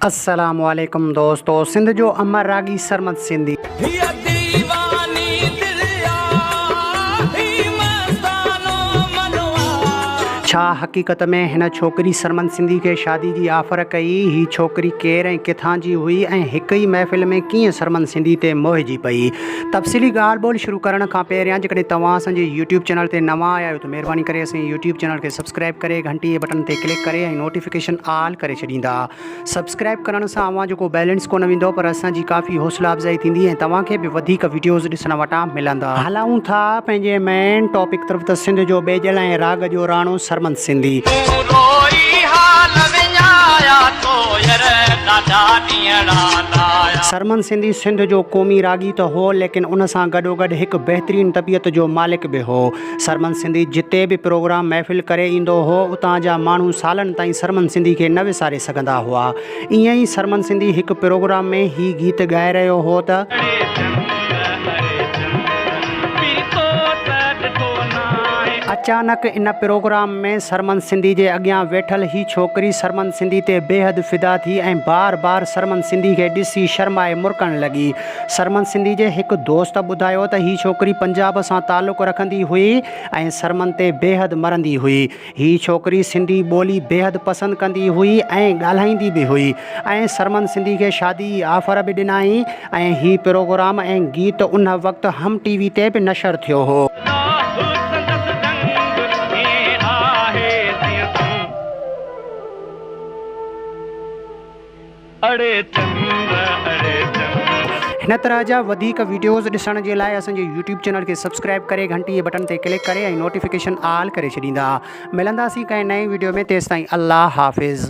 السلام عليڪم دوستو سنڌ جو امر راڳي سرمد سنڌي. هيء ديواني دل آ، هي مستانو من آ. ڇا حقيقت ۾ هن ڇوڪري سرمد سنڌي کي شادي جي آفر ڪئي؟ هي ڇوڪري ڪير ۽ ڪٿان جي هئي ۽ هڪ ئي محفل ۾ ڪيئن سرمد سنڌي تي موهجي پئي؟ تفصيلي ڳالهه ٻولهه شروع ڪرڻ کان پهريان جيڪڏهن توهان اسان جي يوٽيوب چينل تي نوان آيا آهيو ته مهرباني ڪري اسان جي يوٽيوب چينل کي سبسڪرائيب ڪري گهنٽي جي بٽڻ تي ڪلڪ ڪري ۽ نوٽيفڪيشن آل ڪري ڇڏيندا. سبسڪرائيب ڪرڻ سان اوهان جو ڪو بيلنس ڪونه ويندو پر اسان جي ڪافي حوصلا افزائي ٿيندي ۽ توهان کي به وڌيڪ وڊيوز ڏسڻ وٽان ملندا. هلون ٿا پنهنجي مين ٽاپڪ طرف ته سنڌ جو ٻيجل ۽ راڳ جو راڻو سرمد سنڌي. تون روئي حال وڃايا تو ير ڏاڍا ڏينهڙا لايا. سرمد سنڌي سنڌ جو قومي راڳي ته هو ليڪن ان سان گڏوگڏ هڪ بهترين طبيعت جو مالڪ به هو. سرمن سنڌي جتي به پروگرام محفل ڪري ايندو هو اتان جا ماڻهو سالن تائين سرمن سنڌي کي نه وساري سگهندا هئا. ائين ئي سرمن سنڌي هڪ پروگرام ۾ هي گيت ڳائي رهيو هو ته. اڙي چنڊ اڙي چنڊ پيتو ته ڏٺو ناهي. اچانڪ ان پروگرام ۾ سرمن سنڌي جي اڳيان ويٺل هي ڇوڪري سرمن سنڌي تي بيحد فدا ٿي ۽ بار بار سرمن سنڌي کي ڏسي شرمائي مرڪڻ لڳي. سرمن سنڌي جي هڪ دوست ٻڌايو ته هي ڇوڪري پنجاب سان تعلق رکندي هئي ۽ سرمن تي بيحد مرندي هئي. هي ڇوڪري سنڌي ٻولي بيحد پسند ڪندي هئي ۽ ڳالهائيندي به هئي ۽ سرمن سنڌي کي شادي جي آفر به ڏنائين ۽ هي پروگرام ۽ گيت ان وقت هم ٽي وي تي به نشر ٿيو هو. ڏاهه سندس ڏنگ ائين آهي جيئن تون. اڙي چنڊ اڙي چنڊ. هن طرح جا وڌيڪ وڊيوز ڏسڻ جي لاء اسان جي يوٽيوب چينل کي سبسڪرائيب ڪري گهنٽي جي بٽڻ تي ڪلڪ ڪري ۽ نوٽيفڪيشن آل ڪري ڇڏيندا. ملنداسين ڪنهن نئين وڊيو ۾ تيستائين الله حافظ.